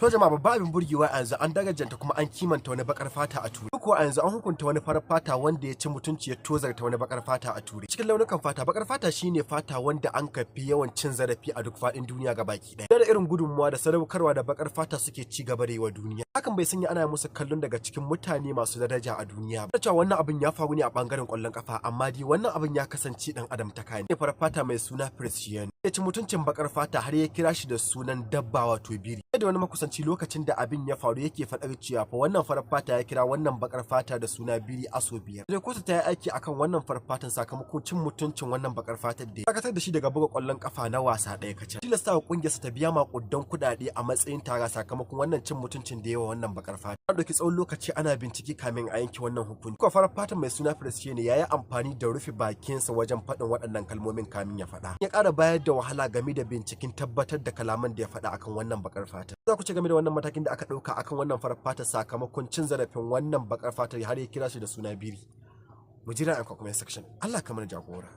To jama'a, babban abin burgewa, yanzu an darajanta kuma an kimanta wani bakar fata a Turai. Ko a yanzu an hukunta wani farar fata wanda ya ci mutunci, ya tozarta wani bakar fata a Turai. Cikin launukan fata, bakar fata shine fata wanda an kafi yawan cin zarafi a duk faɗin duniya gabaki ɗaya. Da irin gudunmuwa da sadaukarwa da bakar fata suke ci gaba da yi wa duniya, hakan bai sanya ana musu kallon daga cikin mutane masu daraja a duniya ba. Cewa wannan abin ya faru ne a bangaren kwallon kafa, amma dai wannan abin ya kasance dan adam ta kai. Farar fata mai suna Christian ya ci mutuncin bakar fata har ya kira shi da sunan dabba, wato biri. Da wani makusanci lokacin da abin ya faru yake faɗar cewa fa wannan farar fata ya kira wannan bakar fata da suna biri aso 5. Da kotu ta yi aiki akan wannan farar fatan sakamakon cin mutuncin wannan bakar fatar da ya dakatar da shi daga buga kwallon kafa na wasa ɗaya kacal. Tilasta wa kungiyarsa ta biya makudan kuɗaɗe a matsayin tara sakamakon wannan cin mutuncin da yawa wannan bakar fata. An ɗauki tsawon lokaci ana bincike kamin a yanke wannan hukunci. Kuwa farar fatan mai suna Christian ya yi amfani da rufe bakinsa wajen faɗin waɗannan kalmomin kamin ya faɗa. Ya ƙara bayar da wahala game da binciken tabbatar da kalaman da ya faɗa akan wannan bakar fata. Za ku ce game da wannan matakin da aka ɗauka akan wannan farar fata sakamakon cin zarafin wannan bakar fatar har ya kira shi da suna biri? Mu jira a comment section. Allah kamar jagora.